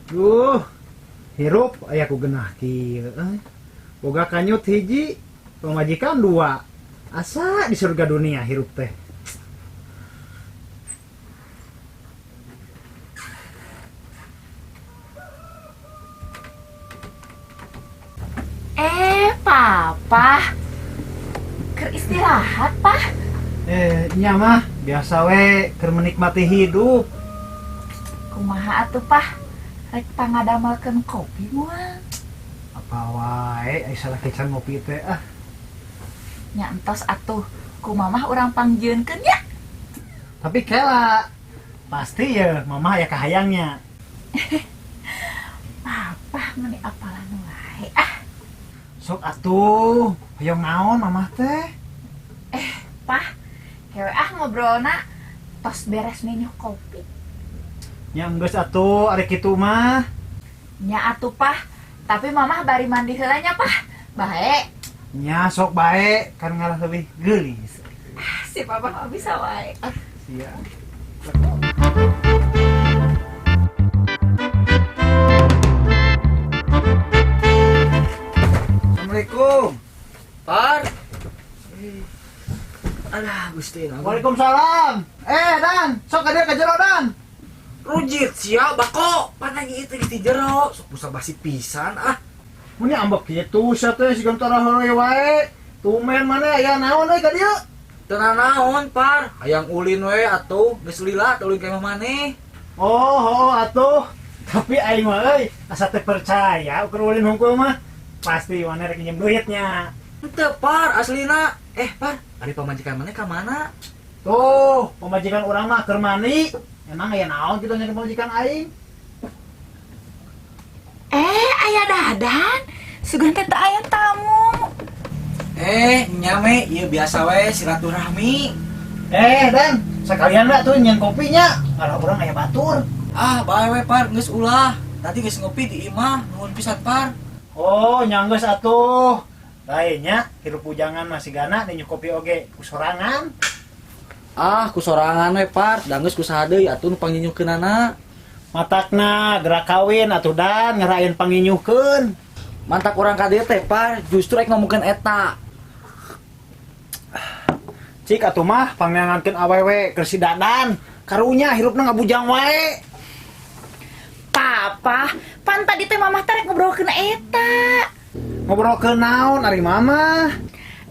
Duh, hirup aya ku genah kieu euy. Boga kanyut hiji, pamajikan dua. Asa di surga dunia hirup teh. Eh, Papa. Keur istirahat, Pah? Nya mah biasa we keur menikmati hidup. Kumaha atuh, Pah? Rek pangadamelkeun kopi moal? Apa wae ai salaki can ngopi teh ah. Nya entos atuh, ku mamah urang pangjieunkeun nya. Tapi kela pasti ya mamah aya kahayangnya. Papa meni apalan wae ah. Sok atuh, hoyong naon mamah teh? Pah, kewe ah ngobrolna tos beres minum kopi. Nya geus atuh ari kitu mah. Nya atuh Pah, tapi mamah bari mandi heula nya Pah. Bae. Nya sok bae kan ngalah leuwih geulis. Ah, si Papa mah bisa wae. Ah, sia. Assalamualaikum. Par. Alah, Gusti. Waalaikumsalam. Dan, sok ka dieu ka jero Dan. Rujit sia bako, pananya itu di jero, sok busa basi pisan ah. Mun ambek kitu sia teh siga tara heureuy wae. Tumen maneh aya naon euy ka dieu? Teu naon, Par. Hayang ulin we atuh, geus lila teu ulin ka imah maneh. Oh, oh atuh. Tapi aing mah euy, asa teu percaya ukur ulin hungkul mah. Pasti maneh rek nginjem duitnya. Henteu, Par, aslina. Par, ari pamajikan maneh ka mana? Tuh, pamajikan urang mah keur mandi. Emang aya naon kitu nya pamajikan aing? Aya Dadan. Sugan teh teu aya tamu. Nya me, ieu biasa we silaturahmi. Dan, sekalian lah tuh nyen kopinya. Ngarah urang aya batur. Ah, bae we Par, geus ulah. Tadi geus ngopi di imah, nuhun pisan Par. Oh, nya geus atuh. Lainnya hirup bujangan masih gana ninyu kopi oge ku sorangan. Ah, ku sorangan we Par, da geus ku saha deui atuh nu panginyuhkeunana. Matakna gerak kawin atuh Dan ngerain panginyuhkeun. Mantak urang ka dieu teh Par, justru rek ngomongkeun eta. Cik atuh mah pangngangankeun awewe keur si Dadan. Karunya hirupna ngabujang wae. Papa, pan tadi teh mamah teh rek ngobrolkeun eta. Ngobrolkeun naon ari mamah?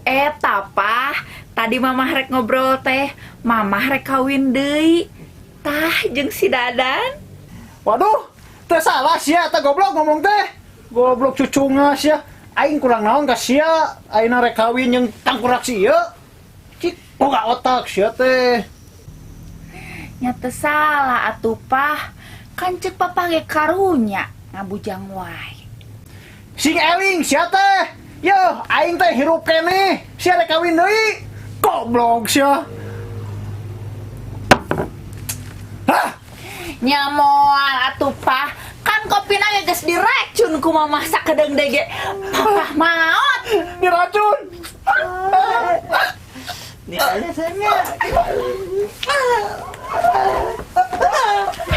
Eta, Pah. Tadi mamah rek ngobrol teh, mamah rek kawin deui. Tah jeung si Dadan. Waduh, teh salah sia teh goblok ngomong teh. Goblok cucunga sia. Aing kurang naon ka sia, ayeuna rek kawin jeung tangkurak sia. Cik, boga otak sia teh. Nya teu salah atuh, Pah. Kan ceuk papa ge karunya ngabujang wae. Sing eling sia teh. Yeuh, aing teh hirup keneh, sia rek kawin deui. Goblok sia. Hah? Nya moal atuh, Pah. Kan kopina ge geus diracun ku mamah sakedeung deui ge. Papa maot. Diracun.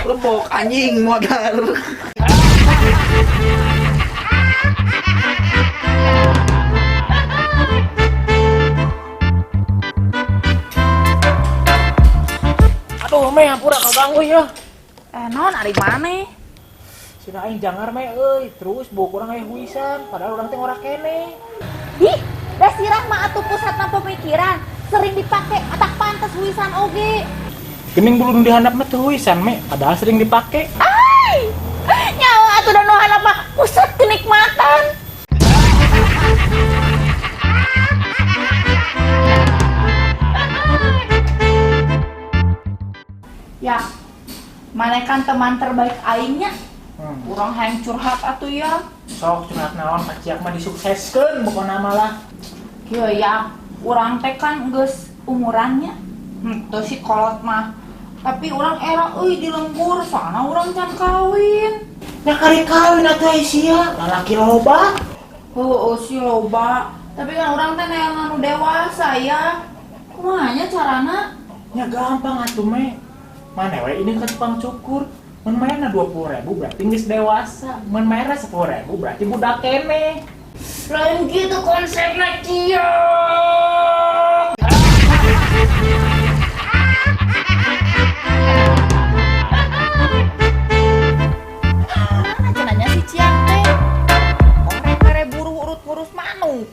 Lebok anjing modal. Aduh, me hampura kaganggu ya. Naon ari maneh? Sina aing jangar me euy, terus bau urang aya huisan, padahal urang teh ngora keneh. Ih, da sirah mah atuh pusatna pemikiran, sering dipake atak pantes huisan oge. Gening bulu nu dihandap mah teu huisan me, padahal sering dipake. Ai! Nyawa atuh da nu handap mah pusat kenikmatan. Ya, mana kan teman terbaik aingnya? Urang hayang curhat atuh ya. Sok curhat naon ka Ciak mah disukseskeun pokona mah lah. Kieu ya, urang teh kan geus umurannya. Teu si kolot mah. Tapi urang era euy di lembur, soalna urang can kawin. Nya kari kawin atuh ai sia, lalaki loba. Heueuh si loba, tapi kan urang teh neangan nu dewasa ya. Kumaha nya carana? Nya gampang atuh me. Mana we ini ka tukang cukur. Mun mayarna 20.000 berarti geus dewasa. Mun mayarna 10.000 berarti budak keneh. Lain gitu konsepnya ciong. Mana cenanya si Ciang teh? Orang mere buruh urut ngurus manuk.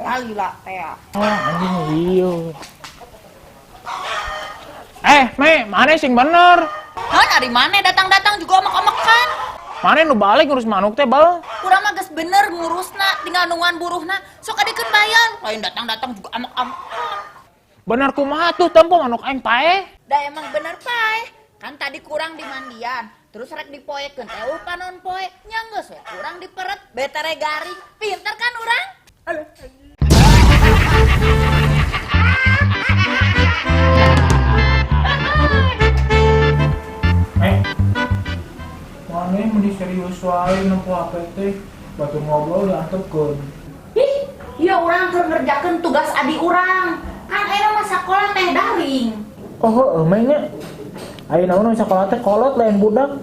Lalila teh. Oh, anjing iya. Me, mana sing bener? Naon ari maneh datang-datang juga omek-omekan. Mana nu balik ngurus manuk teh, Bal? Urang mah geus bener ngurusna, tinggal nungguan buruhna, sok adikeun bayar. Lain datang-datang juga amek-amekan. Bener kumaha tuh tempo manuk aing paeh? Da emang bener paeh. Kan tadi kurang di mandian, terus rek dipoekeun teh eueuh panon poe. Nya geus we kurang diperet, betere garing. Pinter kan urang? Mana meni serius wae nempo HP teh, batur ngobrol diantepkeun. Ih, ya urang keur ngerjakeun tugas adi urang. Kan ayeuna mah sakola teh daring. Oh, heueuh mah nya. Ayeuna mah sakola teh kolot lain budak.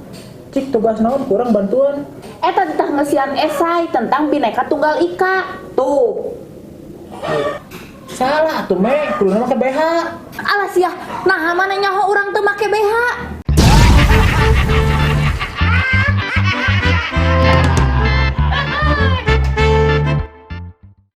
Cik tugas naon kurang bantuan. Eta teh ngeusian esai tentang Bhinneka Tunggal Ika. Tuh. Salah atuh me, kuduna make BH. Alah sia, naha maneh nyaho urang teu make BH?